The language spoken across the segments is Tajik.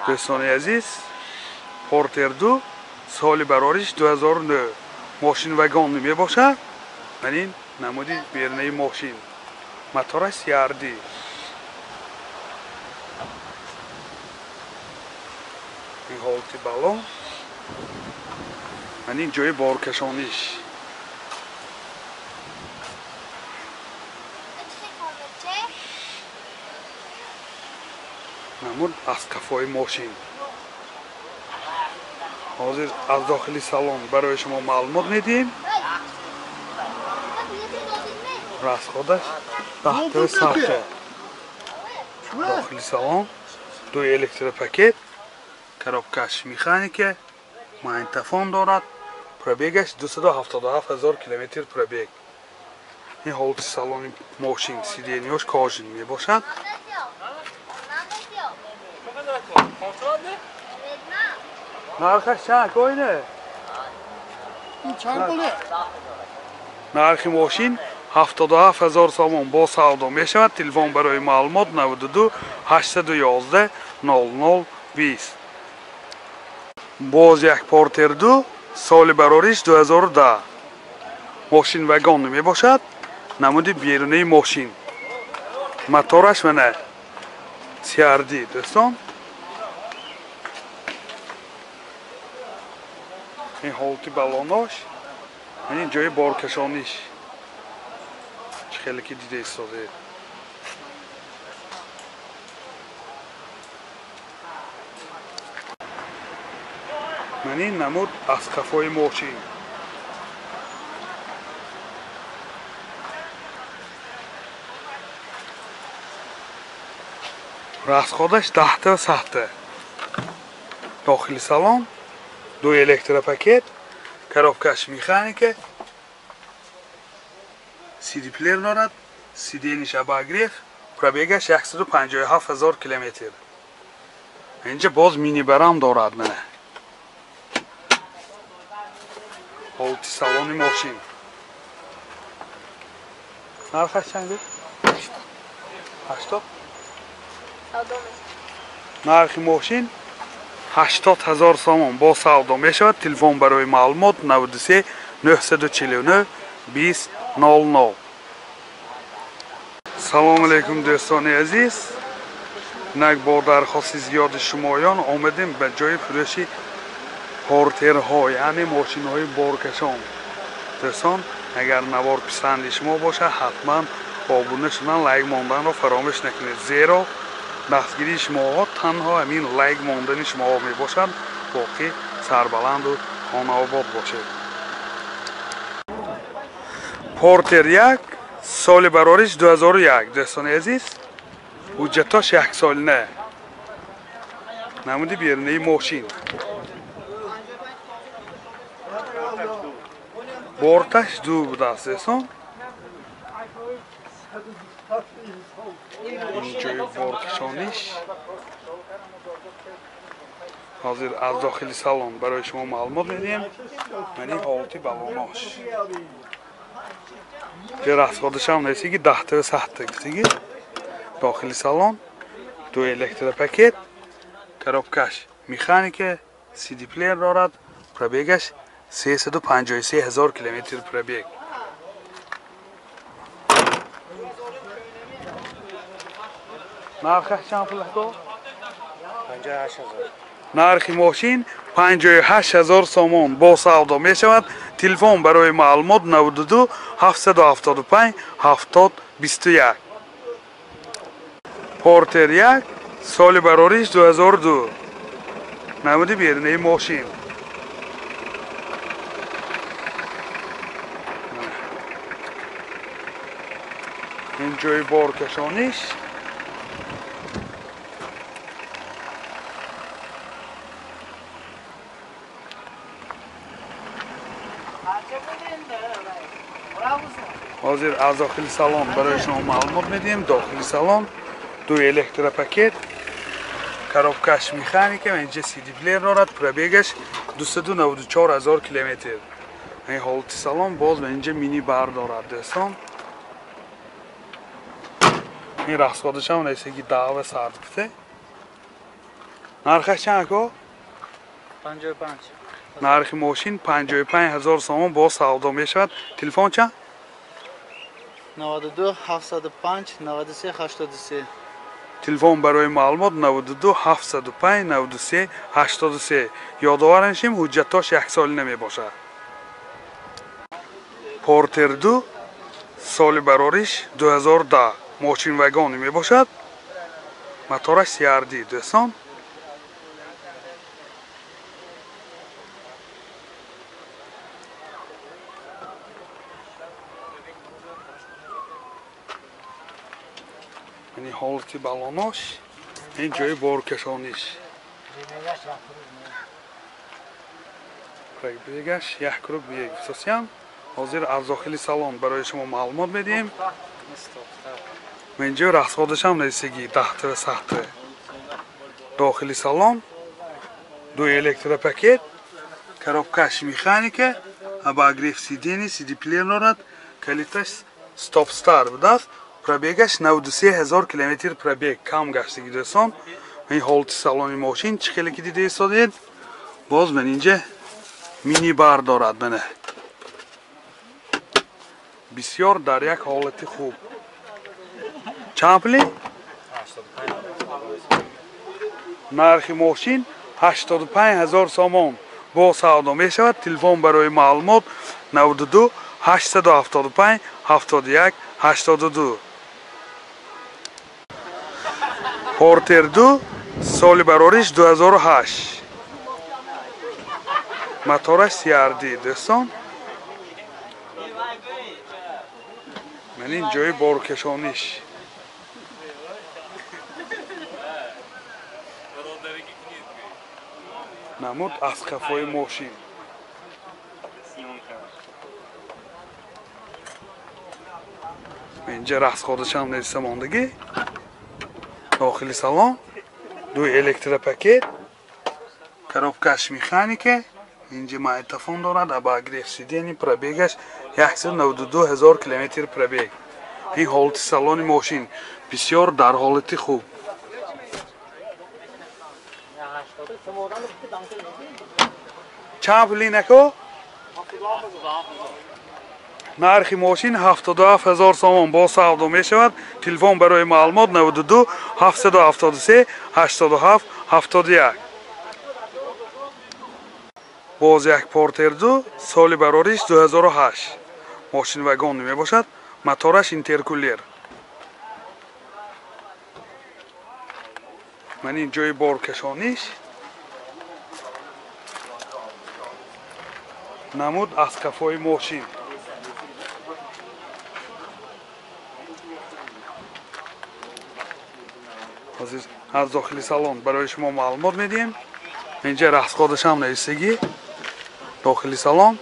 Дӯстони азиз, Портер 2 соли барориш 2009. Мошин вагон мебошад. Ман ин намуди берунаи мошин. Мотораш CRD. Ин ҳолати балон. Ман ин ҷои боркашониш. Намуд аз қафои мошин. Ҳозир аз дохили салон барои шумо маълумот медиҳем. Расходаш 10 сатта. Дохили салон ду электропакет, коробкаш механика, магнитофон дорад. Пробегаш 277 ҳазор километр пробег. Ин ҳолати салони мошин, сиденьяш кожаный мебошад. Нархаш чанд коине? Чанд пуле? Нархи мошин 77 ҳазор сомон бо савдо мешавад. Телефон барои маълумот 92 811 00 20. Боз як Портер 2 соли барориш 2010. Мошин вагон мебошад. Намуди берунаи мошин. Мотораш мана CRD, дӯстон. Ин ҳолати балонош, ин ҷои боркашониш. Чӣ хеле ки дида истодед. Ман ин намуд аз қафои мошин. Расходаш 10 сатта. Дохили салон ду электропакет, коробкаш механика, CD плеер дорад, сиденьяш обогрев, пробегаш 157 ҳазор километр. Инҷа боз минибарам дорад мана. Ҳолати салони мошин. Нархаш чанд? 80. Нархи мошин 80 ҳазор сомон бо савдо мешавад. Телефон барои маълумот 93 949 20 00. Салом алейкум, дӯстони азиз. Инак бо дархости зиёди шумоён омадем ба ҷои фурӯши портерҳо, яъне мошинҳои боркашон. Дӯстон, агар навор писанди шумо бошад, ҳатман обуна шудан, лайк монданро фаромӯш накунед, зеро дастгирии шумоҳо танҳо ҳамин лайк мондани шумоҳо мебошад. Боқӣ сарбаланду хонаобод бошед. Портер 1 соли барориш 2001, дӯстони азиз, ҳуҷҷатош яксолина. Намуди берунаи мошин. Борташ ду будааст, дӯстон. Ин ҷои боркашониш. Ҳозир аз дохили салон барои шумо маълумот медиҳем. Ман ин ҳолати балонош. Ҷо расходашам несиги 10 сатта гуфтиги. Дохили салон ду электропакет, коробкаш механика, CD плеер дорад, пробегаш 353 ҳазор километр пробег. Нархаш чанд пул аст? 58 ҳазор. Нархи мошин 58 ҳазор сомон бо савдо мешавад. Телефон барои маълумот 92 775 70 21. Портер 1 соли барориш 2002. Намуди берунаи мошин. Ин ҷои боркашониш. Ҳозир аз дохили салон барои шумо маълумот медиҳем. Дохили салон ду электропакет, коробкаш механика, инҷа CD плеер дорад, пробегаш 294 ҳазор километр. Ин ҳолати салон, боз инҷа мини бар дорад, дӯстон. Ин расходашам несаги 10 сад гуфте. Нархаш чанд ако? 55. Нархи мошин 55 ҳазор сомон бо савдо мешавад. Телефон чанд? 92 705 93 83. Телефон барои маълумот 92 705 93 83. Ёдовар мешем ҳуҷҷатош яксоли намебошад. Портер 2 соли барориш 2010 мошин вагони мебошад. Мотораш CRD дӯстон. Яъне ҳолати балонош ин ҷои боркашониш. Бегаш як круг бег сосиям. Ҳозир аз дохили салон барои шумо маълумот медиҳем. Инҷо расходашам несиги 10 сахта. Дохили салон ду электропакет, коробкаш механика, обогрев сидений, CD плеер дорад, калиташ стоп-стар будааст. Пробегаш 93 ҳазор километр пробег кам гаштаги дӯстон. Ин ҳолати салони мошин чӣ хеле ки дида истодед. Боз ман инҷа мини-бар дорад мана. Бисёр дар як ҳолати хуб. Чанд пули? Нархи мошин 85 ҳазор сомон бо савдо мешавад. Телефон барои маълумот 92 875 71 82. Портер 2 соли барориш 2008. Мотораш CRD дӯстон. Ман ин ҷои боркашониш. Намуд аз қафои мошин. Инҷа расходашам неста мондагӣ. Дохили салон ду электропакет, коробкаш механика, инҷа магнитофон дорад, обогрев сидений, пробегаш 192 ҳазор километр пробег. Ин ҳолати салони мошин бисёр дар ҳолати хуб. Чанд пули нако? Нархи мошин 77 ҳазор сомон бо савдо мешавад. Телефон барои маълумот 92 773 87 71. Боз як Портер 2 соли барориш 2008. Мошин вагон мебошад. Мотораш интеркулер. Ман ин ҷои боркашониш. Намуд аз қафои мошин. Ҳозир аз дохили салон барои шумо маълумот медиҳем. Инҷа расходашам нависагӣ. Дохили салон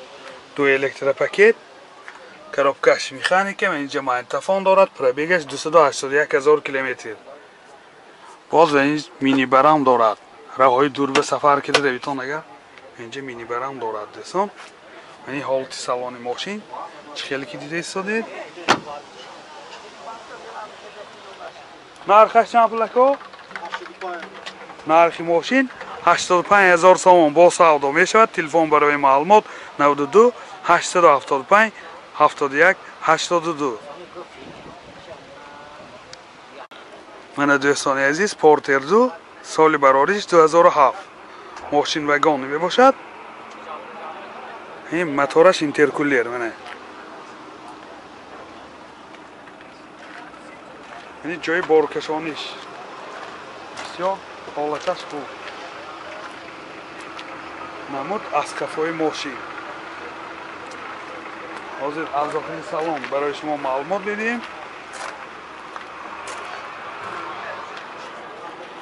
ду электропакет, коробкаш механика, инҷа магнитофон дорад, пробегаш 281 ҳазор километр. Боз ин мини-барам дорад. Роҳҳои дур ба сафар кида равитон агар инҷа мини-барам дорад дӯстон. Ин ҳолати салони мошин чӣ хеле ки дида истодед. Нархаш чанд пул ако? Нархи мошин 85 ҳазор сомон бо савдо мешавад. Телефон барои маълумот 92 875 71 82. Мана дӯстони азиз, Портер 2 соли барориш 2007. Мошин вагон мебошад. Ин мотораш интеркулер мана. Ин ҷои боркашониш. Бисёр ҳолаташ хуб. Намуд аз қафои мошин. Ҳозир аз дохили салон барои шумо маълумот медиҳем.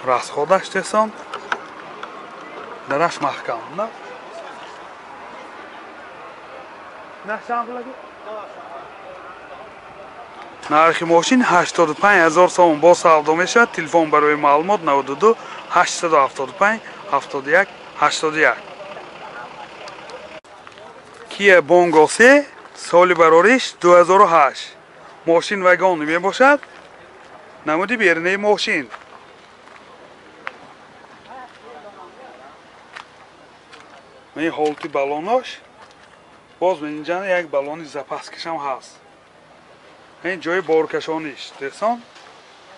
Расходаш тесон. Дараш маҳкам, на? На чанд пул? Нархи мошин 85 ҳазор сомон бо савдо мешавад. Телефон барои маълумот 92 875 71 81. Kia Bongo 3 соли барориш 2008. Мошин вагон мебошад. Намуди берунаи мошин. Ин ҳолати баллонош, боз инҷа як баллони запаскашам ҳаст. Ин ҷои боркашониш, дӯстон.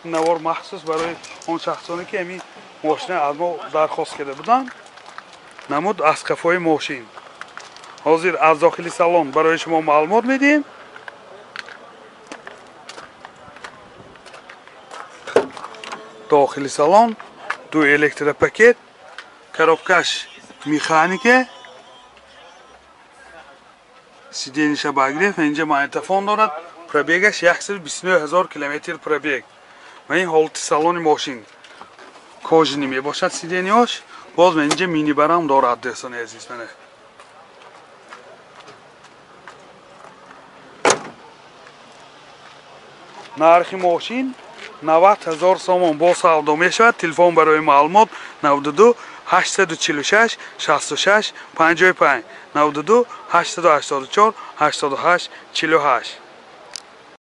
Ин навор махсус барои он шахсоне ки ҳамин мошина аз мо дархост карда буданд. Намуд аз қафои мошин. Ҳозир аз дохили салон барои шумо маълумот медиҳем. Дохили салон ду электропакет, коробкаш механика, сиденьеша обогрев, инҷа магнитофон дорад. Пробегаш 129 ҳазор километр пробег. Ва ин ҳолати салони мошин кожаный мебошад сиденьеош. Боз инҷа минибарам дорад, дӯстони азиз. Мана нархи мошин 90 ҳазор сомон, бо савдо мешавад. Телефон барои маълумот 92 846 66 55, 92 884 88 48.